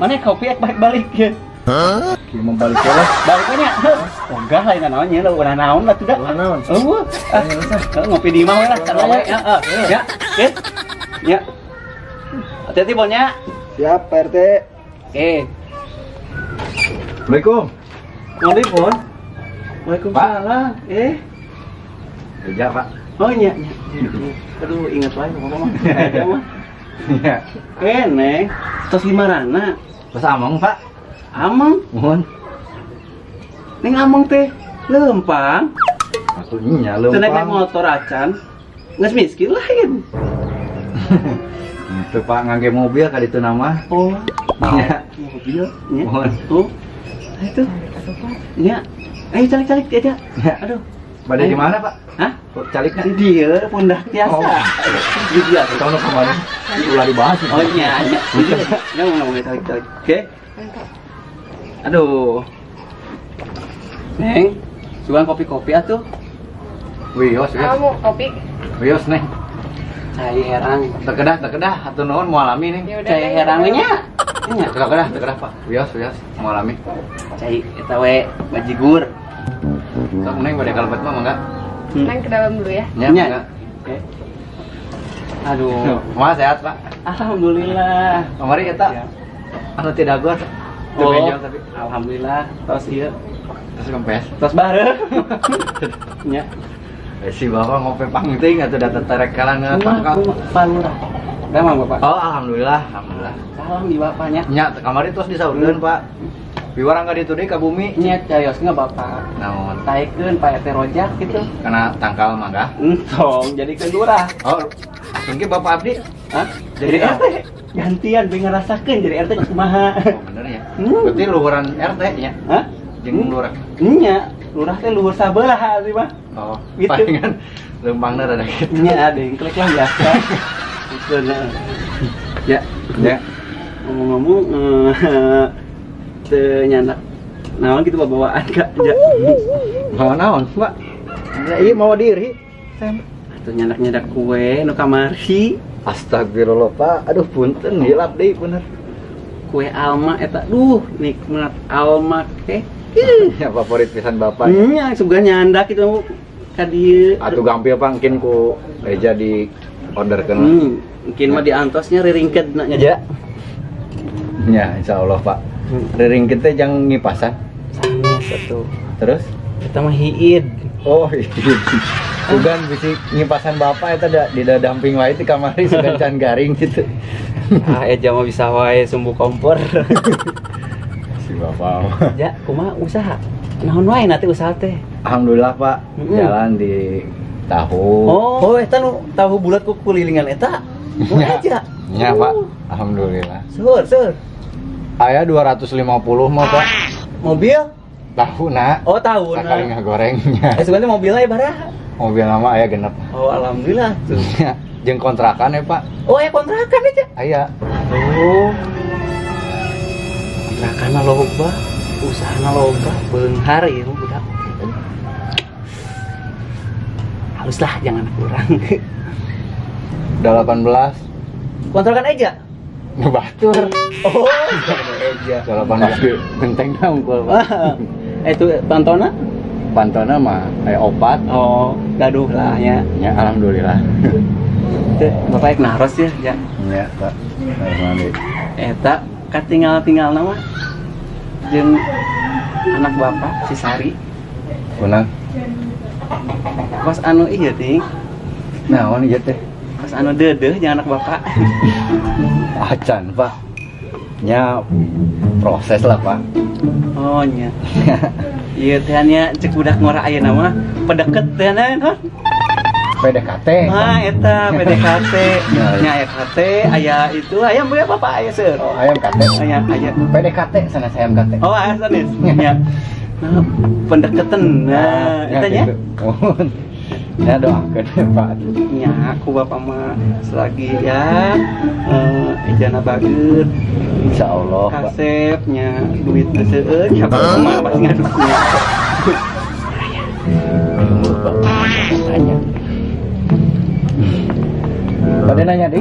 Mana kopi ek balik ya. Hah? Kieu mah balik lah. Balik nya. Ogah lain naon nya, ulah naon lah tuh dah. Ulah naon. Eueuh. Ngopi di imah we lah, sarua we. Heeh. Ya. Oke. Ya. Hati-hati Bonnya. Siap, Pak RT. Oke. Assalamualaikum. Waalaikumsalam. Waalaikumsalam. Kerja, Pak. Oh iya, iya. Aduh, ingat wae bapak mah. Aja mah. Iya. Neng, tos gimana? Tos ameng, Pak. Ameng? Mohon. Neng ameng teh lempang. Maksudnya lempang. Teu naik motor acan. Geus miskin lain. Itu Pak ngangge mobil ka ditu nama. Oh. Iya. Mobil nya. Mohon. Oh. Itu. Nya. Ayo calik-calik aja. Ya. Aduh. Pada di mana, Pak? Hah? Kok caliknya? Di dieu pundak tiasa. Oh. Di dieu tahun kemarin ulah dibahas. Oh iya, iya. Nya ngomong calik-calik. Oke. Aduh. Neng, sugan kopi-kopi atuh. Wios, wios. Kamu kopi? Wios, Neng. Cai herang. Terkedah, atuh nuhun moal lami, Neng. Cai herang nya. Nya. Terkedah, Pak. Wios, wios, moal lami. Cai eta we bajigur. Sok Neng bade kalebet mah mangga. Neng ke dalam dulu ya. Nya, mangga. Oke. Aduh, kumaha sehat, Pak? Alhamdulillah. Kamari eta. Anu tidak gor. Oh, tapi alhamdulillah tos ieu. Tos kempes. Tos bareng. Nya. Si bapak ngopi pangting atuh da teterek kalah tangkal. Pak Lurah. Damang Bapak. Oh, alhamdulillah, alhamdulillah. Salam di bapaknya. Nya, kamari tos disaurkeun, Pak. Piwarang ka ditu deui ka bumi. Nya cariosna Bapak. Naon? Taekeun Pak RT rojak gitu. Kana tangkal mangga. Entong jadikeun lurah. Oh, mungkin Bapak abdi. Hah? Jadi RT. Gantian pengen ngerasakeun jadi RT kumaha. Oh, bener ya. Berarti luhuran RT nya. Hah? Jeung lurah. Nya, lurah teh luhur sabelah sih mah. Oh, gitu. Palingan lempangna rada kitu. Nya dengklek lah biasa. Gitu nah. Ya, ya. Ngomong-ngomong teu nyandak naon gitu bawaan ka ja. Bawa naon, Pak? Ya ieu mawa diri. Sem. Atuh nyandak-nyandak kue nu kamari. Astagfirullah, Pak. Aduh punten hilap deui bener. Kue Alma eta duh nikmat Alma teh. Ya favorit pisan Bapak. Nya sugan nyandak itu ka dieu. Atuh gampil Pak mungkin ku Eja di orderkeun lah. Mungkin mah diantosnya riringkeut nya ja. Ya, insyaallah Pak. Riringkeut teh jang ngipasan. Sanes atuh. Terus eta mah hiid. Oh, hiid. Sugan bisi ngipasan bapak eta da di damping wae ti kamari sugan can garing gitu. Ah, Eja mah bisa wae sumbu kompor. Si bapak. Ja, kumaha usaha? Naon wae nanti usaha teh? Alhamdulillah, Pak. Jalan di tahu. Oh, eta nu tahu bulat ku kulilingan eta. Oh, aja. Nya, Pak. Alhamdulillah. Sur, sur. Aya 250 mah, Pak. Mobil? Tahu nak. Oh, tahu nak. Sakali ngagorengnya. Sebenarnya mobilnya ya baraha. Mobil lama aya genep. Oh, alhamdulillah tuh. Jeung kontrakan ya, Pak. Oh, aya kontrakan aja. Aya. Oh. Kontrakan loba, usahana loba, beunghar ieu budak. Haluslah jangan kurang. Udah 18. Kontrakan aja. Ngebatur. Oh, aja. 18 genteng unggul, Pak. Itu pantona? Pantona mah aya opat. Oh, gaduh lah ya. Ya, alhamdulillah. Teu, Bapak ek naros ya, ya. Iya, Pak. Naros. Eta katinggal-tinggalna mah jeung anak bapak si Sari. Kunang. Kos anu ieu ting. Naon ieu teh? Kos anu deudeuh jeung anak bapak. Acan, Pak. Nya proses lah, Pak. Oh, nya. Ieu teh nya cek budak ngora ayeuna mah pedeket teh naon? PDKT. Nah, eta PDKT. Nya aya KT, aya itu ayam we Bapak aya seur. Oh, ayam KT. Aya aya PDKT sanes ayam KT. Oh, aya sanes. Nya. Nah, pendeketen. Nah, eta nya. Mohon. Ya doakeun Pak. Nya aku Bapak mah selagi ya ejana bager. Insyaallah Pak. Kasep nya duitna seueur nya Bapak mah pasti ngaduknya. Tunggu Pak. Tanya. Pada nanya deh.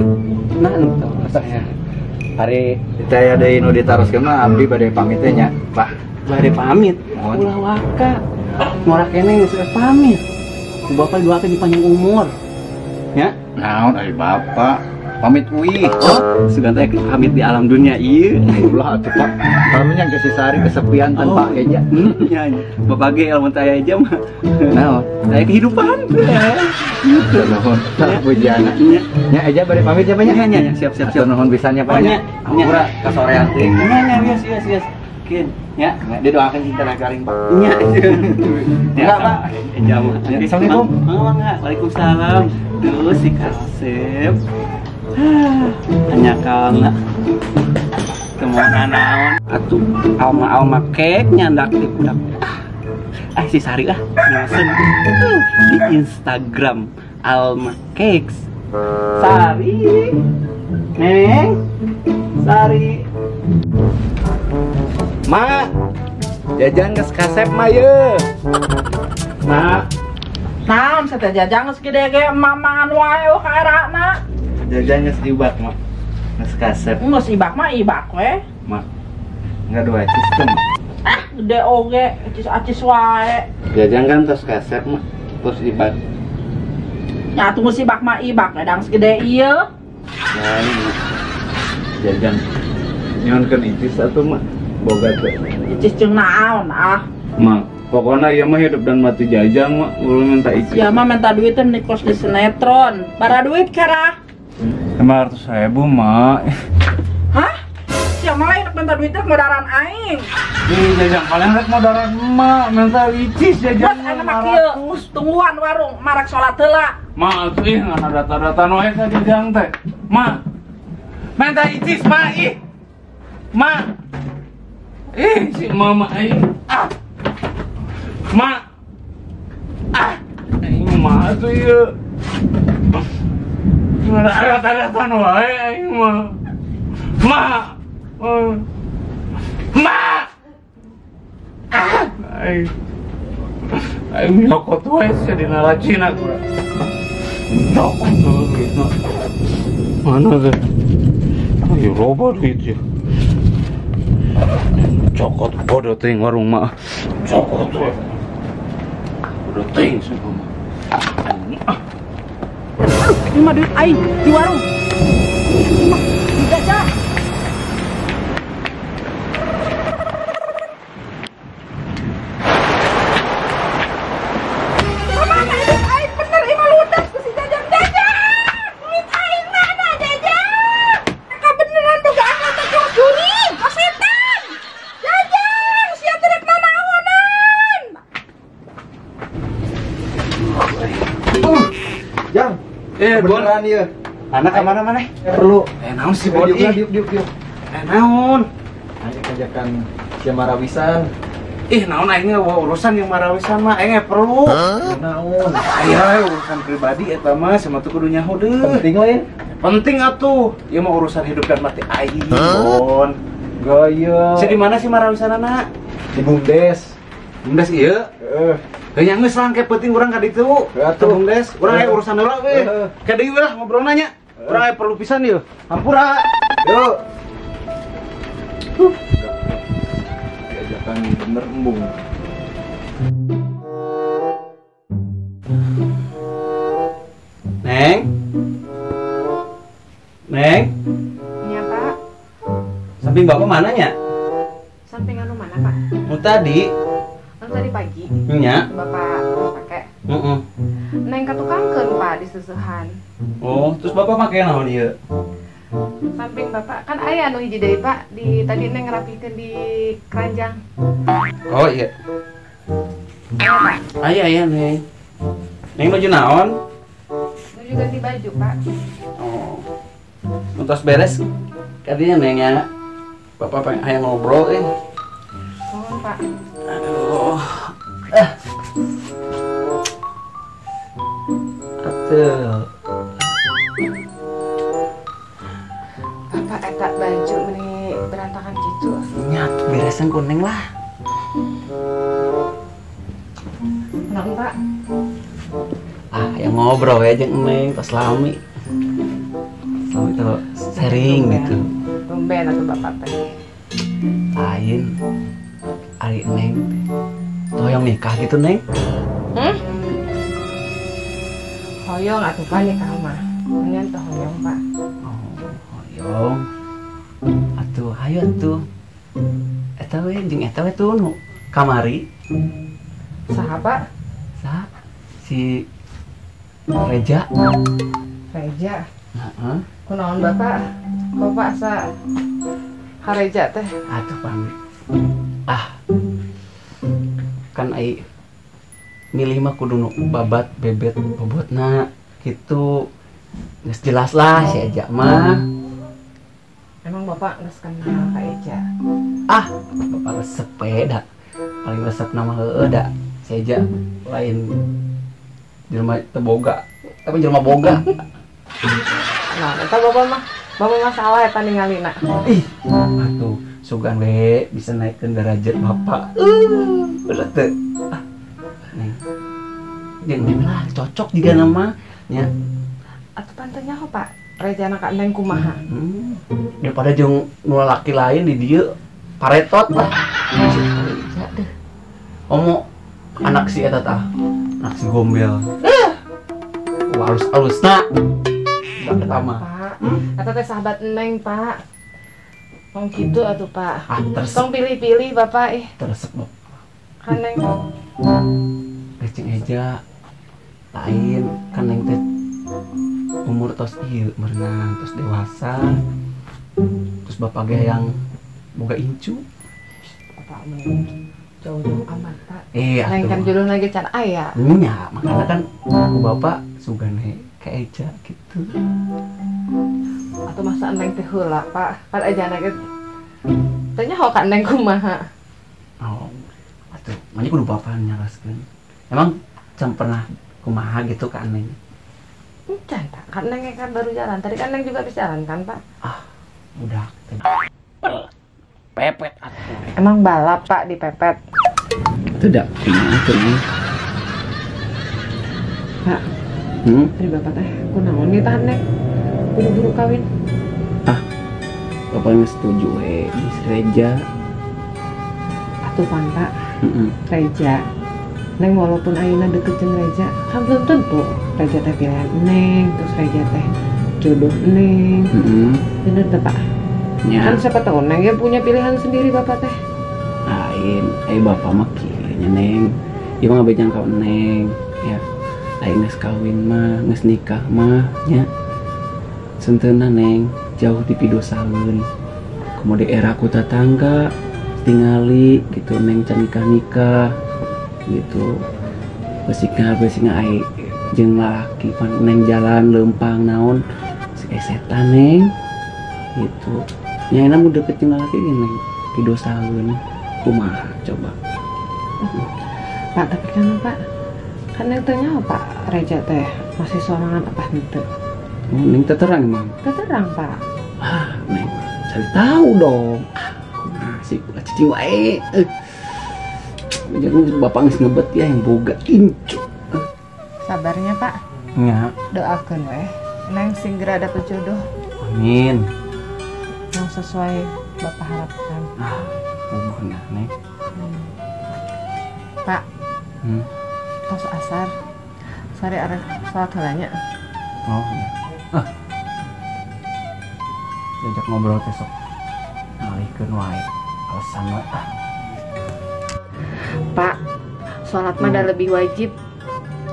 Nah, anu saya. Hari teh aya deui nu ditaroskeun mah abdi bade pamit teh nya, Pak. Bade pamit. Ulah waka. Ngora keneh geus pamit. Ku bapak doakeun panjang umur. Ya? Naon ari bapak? Pamit uih. Oh, sugan teh pamit di alam dunia ieu. Ulah atuh Pak. Pamit yang ke si Sari kesepian tanpa Eja. Nya. Bapak ge lamun teh aya Eja mah. Naon? Aya kehidupan. Gitu nuhun. Tah pujiana. Nya Eja bade pamit ya Pak nya? Nya, siap siap siap. Nuhun pisan nya Pak nya. Hampura kasorean teuing. Nya nya yes yes yes. Kin, nya. Didoakeun cinta garing Pak. Nya. Enggak Pak. Eja mah. Assalamualaikum. Mangga. Waalaikumsalam. Duh si Kasep. Hanya kalna temuan naon atuh alma-alma kek nyandak di budak. Ah si Sari lah ngesen di Instagram Alma Cakes. Sari. Neng. Sari. Ma, jajan geus kasep mah ye. Ma. Naon sateh jajan geus gede ge mamangan wae ka erana. Jajan geus diubak mah. Geus kasep. Geus ibak mah ibak we. Mak. Enggak dua acis teh. Ah, gede oge, acis-acis wae. Jajan kan tos kasep mah, terus ibak. Nya atuh geus ibak mah ibak ledang segede ieu. Nah, ini jajan nyonkeun icis atuh mah boga teh. Icis jeung naon ah? Mak, pokoknya ieu mah hidup dan mati jajang mah, ulah minta icis. Sia mah minta duit teh kos di sinetron. Bara duit kara. 500.000 mak. Hah? Sia mah lain minta duit teh modaran aing. Ih, jajang kalian rek modaran emak, minta icis jajang. Bos anu mah kieu, tungguan warung marak salat heula. Mak atuh ih ngan data-data wae ka jajang teh. Mak. Minta icis mak ih. Mak. Ih, si mama aing. Ah. Mak. Ah. Aing mah atuh ieu. Data-data wae aing mah. Mak. Mak. Ah, aing. Aing nyokot wae sia dina racina gua. Nyokot duitna. Mana teh? Ayo loba duit ya. Cokot bodoh teuing warung mah. Cokot we. Bodoh teuing sia mah. Aduh, ini mah duit aing di warung. Ini mah dijajah. Mana duit aing bener ini mah ludes ku si Jajang. Jajang, duit aing mana Jajang? Kabeneran dugaan teh juring, ka setan. Jajang, sia teh rek nanaonan. Jang. Beneran ieu. Anak ka mana maneh? Perlu. Naon sih Bon? Diuk diuk. Naon? Aing ajakan sia marawisan. Ih, naon aing urusan yang marawisan mah aing perlu. Naon? Aya urusan pribadi eta mah sama tuh kudu nyaho deuh. Penting lain? Penting atuh. Ieu mah urusan hidup dan mati aing, Bon. Gaya. Sia di mana sih marawisanana? Di Bumdes. Bumdes ieu? Heeh. Heuh geus langke penting urang ka ditu. Atuh Bumdes, urang aya urusan heula we. Ka deui lah ngobrolna nya. Urang aya perlu pisan ieu. Hampura. Yuk. Diajakan bener embung. Neng. Neng. Iya, Pak. Samping bapak mananya? Samping anu mana, Pak? Nu tadi. Anu tadi pagi. Nya. Bapak pakai. Heeh. Neng katukangkeun, Pak, di seuseuhan. Oh, terus bapak make naon ieu? Samping bapak kan aya anu hiji deui, Pak, di tadi neng ngerapihkeun di keranjang. Oh iya. Aya, Pak. Aya aya, Neng. Neng baju naon? Baju ganti baju, Pak. Oh. Entos beres kadinya Neng ya. Bapak pengen hayang ngobrol eh. Oh, Pak. Aduh. Atuh. Bapak eta baju meni berantakan gitu. Nya beresan ku Neng lah. Naon, Pak? Ah, yang ngobrol ya jeung Neng tos lami. Lami kalau sharing gitu. Tumben atuh bapak teh. Lain ari Neng teh. Hoyong nikah gitu, Neng? Hmm? Hoyong atuh Pak nikah mah. Neng teh hoyong, Pak. Oh, hoyong. Atuh hayu atuh. Eta we jeung eta we tuh nu kamari. Saha, Pak? Saha? Si Reja. Reja. Heeh. Kunaon Bapak? Bapak asa ka Reja teh? Atuh pamit. Ah. Kan ai milih mah kudu nu babat bebet bobotna gitu. Geus jelas lah si Eja mah. Emang Bapak geus kenal ka Eja? Ah, Bapak resep we da. Paling resep nama heueuh da. Si Eja lain jelema teu boga, tapi jelema boga. Nah, eta bapak mah salah eta ningalina. Ih, atuh sugan we bisa naikkeun derajat bapak. Bener teu? Ah, Neng. Jeung Neng lah cocok juga nama nya. Atuh pantenya ho, Pak. Rejana ka Neng kumaha? Daripada jeung nu lalaki lain di dieu paretot lah. Reja deh. Omo anak si eta tah. Anak si gombel. Wah, halus-halusna. Udah pertama. Pak, eta teh sahabat Neng, Pak. Tong kitu atuh, Pak. Ah, terus Tong pilih-pilih Bapak ih. Teresep, Bapak. Kan Neng. Receng Eja lain kan Neng teh umur tos ieu merenang tos dewasa. Terus bapak ge yang boga incu. Bapak mah jauh-jauh amat, Pak. Neng kan jodoh lagi can aya. Nya, makanya kan aku bapak sugane ka Eja gitu. Atau masa Neng teh heula, Pak? Kan Ejana ge teh nyaho ka Neng kumaha. Oh, atuh manya kudu bapak nyaraskeun. Emang can pernah kumaha gitu ka Neng? Can, Pak. Kan Neng kan baru jalan. Tadi kan Neng juga habis jalan kan, Pak? Ah, udah. Pepet atuh. Emang balap, Pak, dipepet? Itu dak kumaha tuh, Neng? Pak. Tadi bapak teh kunaon nih tahan Neng? Buru-buru kawin. Ah, bapak nggak setuju we di Reja. Atuh pan, Pak. Reja. Neng walaupun ayeuna deket jeung Reja, kan belum tentu Reja teh pilihan Neng, terus Reja teh jodoh Neng. Bener teh, Pak? Ya. Kan siapa tahu Neng ya punya pilihan sendiri bapak teh. Lain, bapak mah kieu nya Neng. Ieu mah ngabejang ka Neng, ya. Lain geus kawin mah, geus nikah mah nya. Senteuna Neng jauh dipidosaeun. Komo di era ku tetangga tingali gitu Neng can nikah-nikah gitu. Besikna ai jeung lalaki pan Neng jalan leumpang naon si setan Neng gitu. Nya enak udah deket jeung lalaki ge Neng pidosaeun kumaha coba. Pak, tapi kan Pak, kan Neng teh nyaho Pak Reja teh masih sorangan apa henteu? Oh, Neng teh terang emang? Teh terang, Pak. Ah, Neng cari tahu dong. Ah, kumaha sih ulah cicing wae. Jangan bapak geus ngebet ya yang boga incu. Sabarnya, Pak. Nya. Doakeun we. Neng sing geura dapet jodoh. Amin. Yang sesuai bapak harapkan. Ah, puguh nah, Neng. Pak. Tos asar. Sare arek salat heula nya. Oh, iya. Ah. Diajak ngobrol teh sok ngalihkeun wae. Alasan wae ah. Pak, sholat mah dah lebih wajib,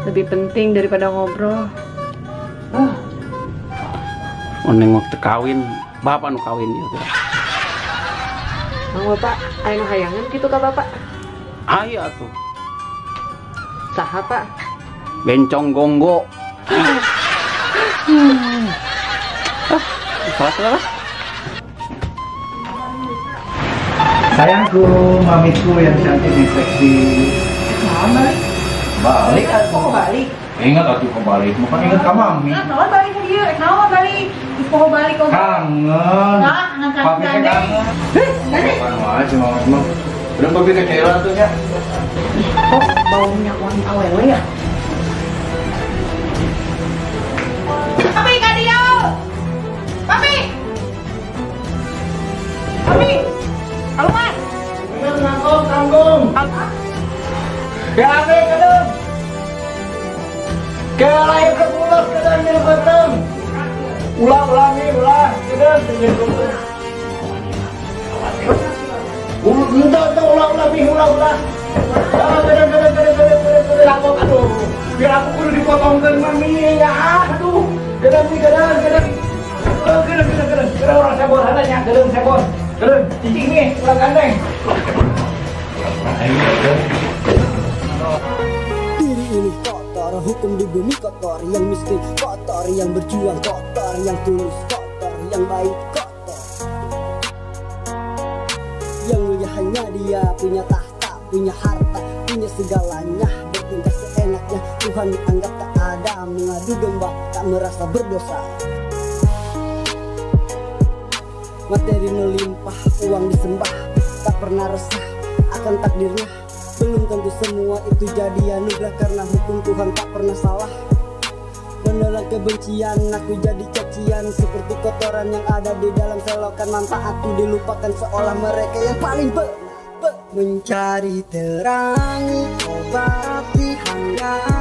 lebih penting daripada ngobrol. Ah. Oh, Neng waktu kawin, bapak nu kawin ieu teh. Mang bapak, aya nu hayangan kitu ka bapak? Aya atuh. Saha, Pak? Bencong gonggo. Ah, salah salah. Sayangku, mamiku yang cantik dan seksi. Naon balik? Balik atuh. Kok balik? Ingat atuh kok balik, bukan ingat ka mami. Nah, naon balik ka dieu? Naon balik? Geus poho balik kok. Kangen. Nah, kangen Papi teh kangen. Heh, Bukan wae si mama mah. Udah papi teh kela tuh nya. Kok bau minyak wangi awewe ya? Papi ka dieu. Papi. Ke kedeng. Ke lain ke mulut kedeng di beuteung. Ulah ulah mi ulah kedeng di beuteung. Ulah ulah ulah mi ulah ulah. Kedeng kedeng kedeng kedeng kedeng kedeng aduh. Biar aku kudu dipotongkeun mah mi ya aduh. Kedeng mi kedeng kedeng. Kedeng kedeng kedeng. Kedeng orang sebor nya kedeng sebor. Kedeng cicing mi ulah gandeng. Diri ini kotor, hukum di bumi kotor, yang miskin kotor, yang berjuang kotor, yang tulus kotor, yang baik kotor. Yang mulia hanya dia, punya tahta, punya harta, punya segalanya, bertingkah seenaknya, Tuhan dianggap tak ada, mengadu domba, tak merasa berdosa. Materi melimpah, uang disembah, tak pernah resah akan takdirnya. Belum tentu semua itu jadi anugerah, karena hukum Tuhan tak pernah salah. Menelan kebencian, aku jadi cacian, seperti kotoran yang ada di dalam selokan. Manfaatku dilupakan seolah mereka yang paling benar. Mencari terang, obati hangat.